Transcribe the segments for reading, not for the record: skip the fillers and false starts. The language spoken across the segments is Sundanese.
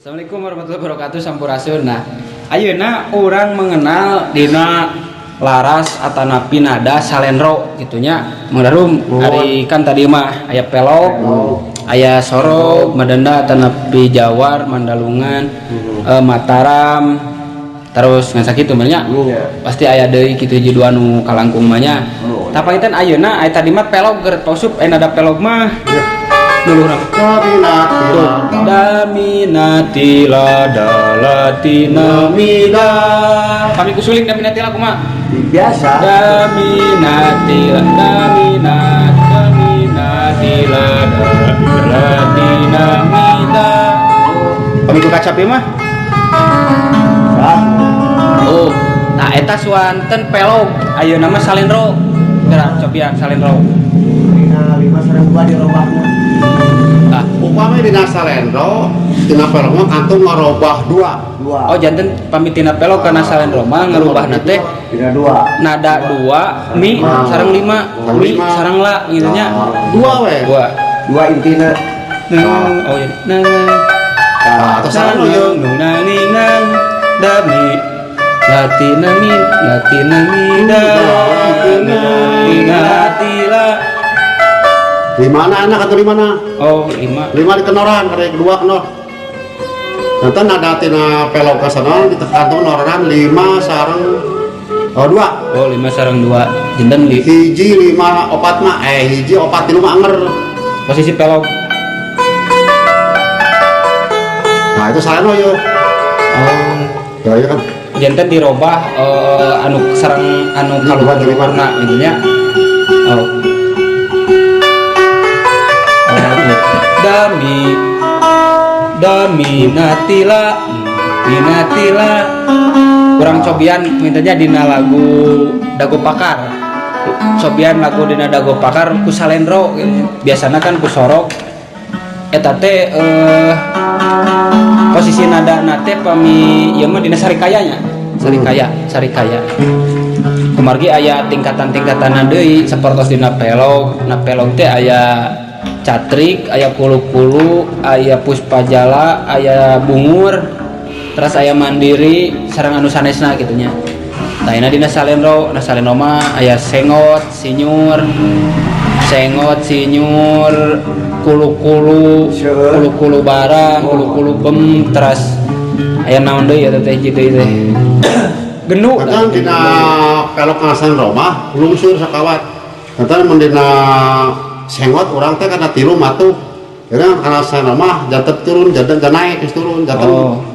Assalamualaikum warahmatullahi wabarakatuh, sampurasun. Nah, ayeuna urang mengenal dina laras atanapi nada salendro gitu nya, Mang Darum. Ari kan tadi mah aya pelog, aya sorog, madenda atanapi jawar, mandalungan, Mataram, terus ngan sakitu mah nya. Pasti aya deui kitu hiji dua nu kalangkung mah nya. Tapi ayeuna aya tadi mah pelog keur tosup, aya nada pelog mah nuluhna. Daminatila dalatina mida. Kami kusuling daminatila kumaha? Biasa. Daminatila daminat daminatila dalatina mida. Kami ku kacapi mah. Oh, nah eta suanten pelog. Ayeuna mah salendro. Geura cobian salendro. Dina lima sareng dua dirobahna. Ah, Upami dina salendro, dina pelog mah kantun ngarobah dua. Dua. Oh, janten pami tina pelog kana salendro mah ngarubahna teh Dina dua. Nada dua mi sareng lima, Sareng mi lima. Sareng la gitu nya. Dua we. Dua. Dua intina. Nah, oh jadi nah Nah, atau salendro na yeuh. Na ni nang dami latina mi latina mi da latina. Lima anak atau lima na? Oh, lima. Lima di kenoran, ada yang kedua kenor. Nanti nada tina pelog ka sana ditekan noran lima sareng oh dua. Oh, lima sareng dua, janten li Hiji lima opat mah hiji opat tilu mah anger. Posisi pelog. Nah, itu salendro yeuh. Oh. Ya, iya kan. Janten dirobah anu sareng anu Lima, lima. Kaluhurna gitu nya. Oh. Oh, iya. Dami dami natila minatila. Kurang cobian mintanya dina lagu Dago Pakar. Cobian lagu dina Dago Pakar ku salendro gitu. Biasana kan ku sorog eta teh posisi nada nate pami ieu mah dina sarikaya nya. Sarikaya, sarikaya. Kumargi aya tingkatan-tingkatan deui sapertos dina pelog. Na pelog teh aya catrik, aya kulu-kulu, aya puspajala, aya bungur, terus aya mandiri sareng anu sanesna kitu nya. Tah, dina salendro, na salendro mah aya sengot, sinyur, sengot, sinyur, kulu-kulu, Seueur. Kulu-kulu barang, kulu-kulu bem, terus aya naon deui eta teh hiji deui teh. Genu. Kadang dina pelog kana salendro mah lungsur sakawat. Kadang mun dina sengot urang teh kana tilu matuh. Jadi kana salendro mah janten turun, janten naik geus turun, janten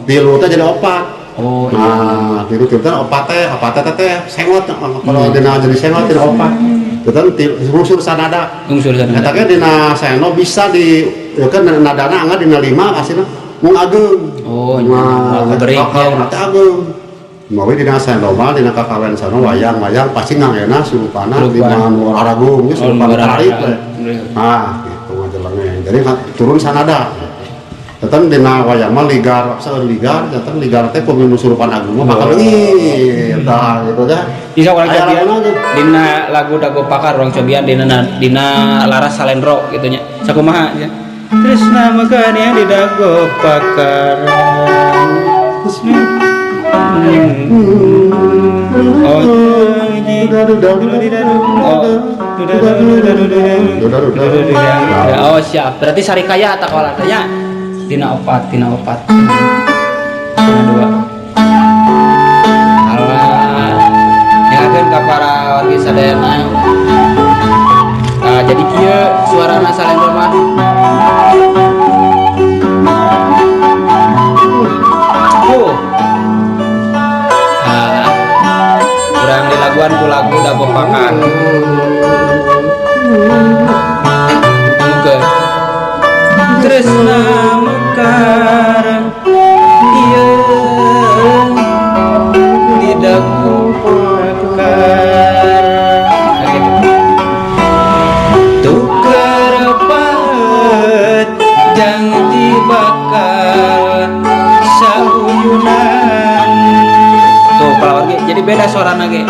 tilu teh jadi opat. Oh, iya. Nah, tilu tilu teh opat teh teh sengot kalau dina jadi sengot dina opat. Janten lungsur sanada. Lungsur sanada. Eta ge dina salendro bisa di ya kan nadana anggar dina lima asina mung ageung. Oh, iya. Nah, Beri, kalau ya. teh ageung. Mawi dina salendro mah dina kakawen sana wayang-wayang pasti ngangena surupana Surupan. lima nu aragung nya Oh, surupan nu tarik aragung. we. Nah, gitu ngajelengnya. Jadi turun sanada. Janten dina wayang mah ligar, seueur ligar, janten ligar teh pami nu surupan agung mah bakal leungit. Tah gitu nya. Bisa urang Aya cobian laguna ge. Dina lagu Dago Pakar, urang cobian dina dina laras salendro gitu nya. Sakumaha nya? Tresna makanya di Dago Pakar. Oh, oh, siap. Berarti sarikaya tak nya dina opat, dina opat. Dina dua. Alah. Nyakeun ka para wargi sadayana. Nah, jadi kieu suarana salendro mah. Oh. Ah. Kurang dilaguan ku lagu Dago Pakar. Muga. Tresna mekar ieu tidak pakar. Tukar pahet janji bakal sauyunan. Tuh kalau wargi jadi beda suarana ge.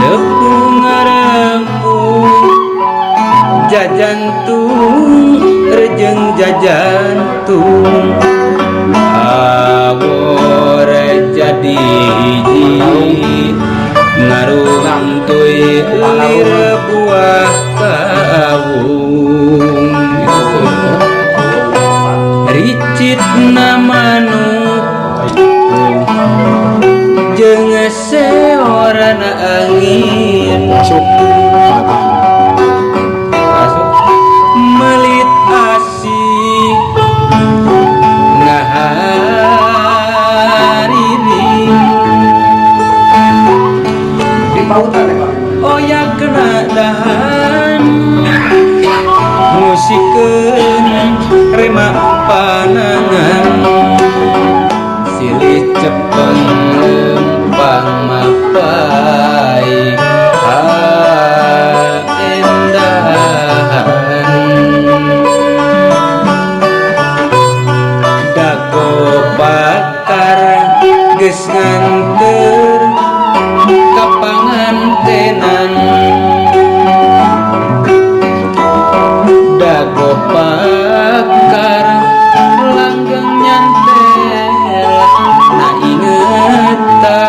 Tepung ngarempung jajantung rejeng jajantung. Bagor jadi hiji ngaruntuy lir buah kawung ricit manuk jeung seorana angin Masuk patah. Masuk melit asik ngahariring. Di pautan ya, Pak. Oya kena dahan musikeun rema panangan silih cepeng lempang mapai endahan dago bakar geus nganter ka pangantenan dago bakar langgeng nyantel na ingetan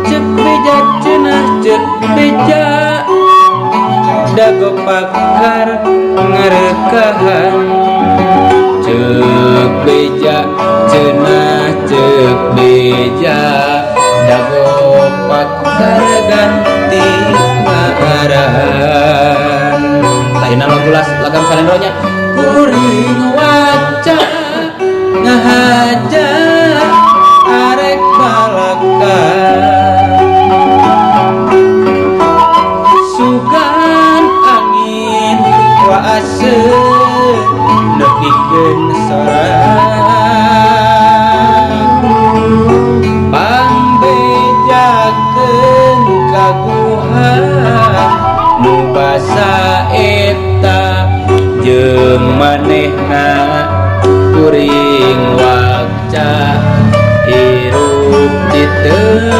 cek beja cenah cek beja dago pakar ngarekahan cek beja cenah cek beja dago pakar ganti ngaran lahinan lagu lagam salendro nya kuring waca ngahaja arek balaka sugan angin waaseun nepikeun sorang pangbejakeun kaguhan nu basa eta jeung manehna kuring waca hirup di teu